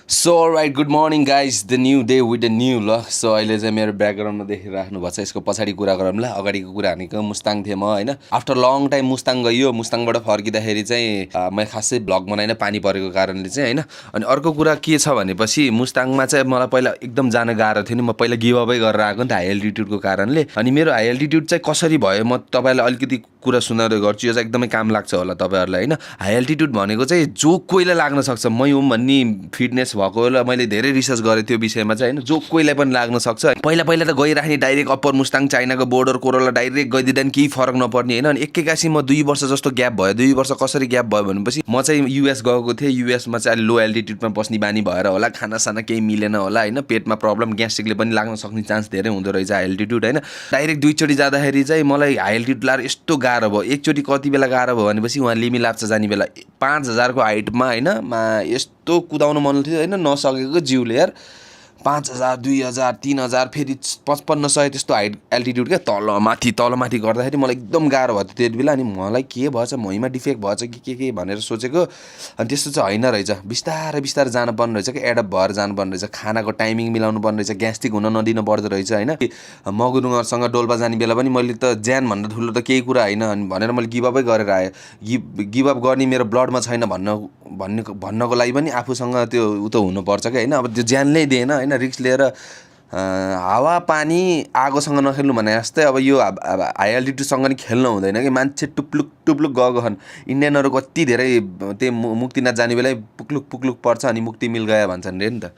so right good morning guys the new day with the new ल so अहिले चाहिँ मेरो ब्याकग्राउन्डमा देखिराख्नु भएको छ यसको पछाडि कुरा गरौँ ल अगाडिको कुरा भनेको मुस्ताङ थिएँ म होइन आफ्टर लङ टाइम मुस्ताङ गइयो मुस्ताङबाट फर्किँदाखेरि चाहिँ मैले खासै भ्लग बनाइन पानी परेको कारणले चाहिँ होइन अनि अर्को कुरा के छ भनेपछि मुस्ताङमा चाहिँ मलाई पहिला एकदम जान गाह्रो थियो नि म पहिला गिभअपै गरेर आएको नि त हाई एल्टिट्युडको कारणले अनि मेरो हाई एल्टिट्युड चाहिँ कसरी भयो म तपाईँलाई अलिकति कुरा सुनाउँदै गर्छु यो चाहिँ एकदमै काम लाग्छ होला तपाईँहरूलाई होइन हाई एल्टिट्युड भनेको चाहिँ जो कोहीलाई लाग्न सक्छ म हुँ भन्ने फिटनेस भएको होला मैले धेरै रिसर्च गरेँ त्यो विषयमा चाहिँ होइन जो कोहीलाई पनि लाग्न सक्छ पहिला पहिला त गइराख्ने डाइरेक्ट अप्पर मुस्ताङ चाइनाको बोर्डर कोरोला डाइरेक्ट गइदिँदा नि केही फरक नपर्ने होइन अनि एक्कासी म 2 वर्ष जस्तो ग्याप भयो 2 वर्ष कसरी ग्याप भयो भनेपछि म चाहिँ युएस गएको थिएँ युएसमा चाहिँ अलि लो एल्टिट्युडमा बस्ने बानी भएर होला खानासाना केही मिलेन होला होइन पेटमा प्रब्लम ग्यास्ट्रिकले पनि लाग्न सक्ने चान्स धेरै हुँदो रहेछ हाई एल्टिट्युड होइन डाइरेक्ट दुईचोटि जाँदाखेरि चाहिँ मलाई हाई एल्टिट्युड लाएर यस्तो गाह्रो भयो एकचोटि कति बेला गाह्रो भयो भनेपछि उहाँ लिमी लाप्चा जाने बेला 5000 को हाइटमा होइन यस्तो कुदाउनु मन थियो होइन नसकेको जिउले यार 5000 2000 3000 फेरि 5500 त्यस्तो हाइट एल्टिट्युड क्या तलमाथि गर्दाखेरि मलाई एकदम गाह्रो भयो त्यति बेला अनि मलाई के भएछ भुइँमा डिफेक्ट भएछ कि के भनेर सोचेको अनि त्यस्तो चाहिँ होइन रहेछ बिस्तारै बिस्तारै जानुपर्ने रहेछ कि एडप्ट भएर जानुपर्ने रहेछ खानाको टाइमिङ मिलाउनु पर्ने रहेछ ग्यास्ट्रिक हुन नदिनु पर्दो रहेछ होइन मगुरुङहरूसँग डोल्पा जाने बेला पनि मैले त ज्यान भन्दा ठुलो त केही कुरा होइन भनेर मैले गिभअपै गरेर आएँ गिभअप गर्ने मेरो ब्लडमा छैन भन्नको लागि पनि आफूसँग त्यो उ त हुनुपर्छ क्या होइन अब त्यो ज्यानले दिएन होइन रिस्क लिएर हावा पानी आगोसँग नखेल्नु भने जस्तै अब यो हाई एल्टिट्युडसँग नि खेल्नु हुँदैन कि मान्छे टुप्लुक टुप्लुक गएको छन् इन्डियनहरू कति धेरै त्यही मुक्तिनाथ जाने बेलै पुक्लुक पुक्लुक पर्छ अनि मुक्ति मिल गयो भन्छन् रे नि त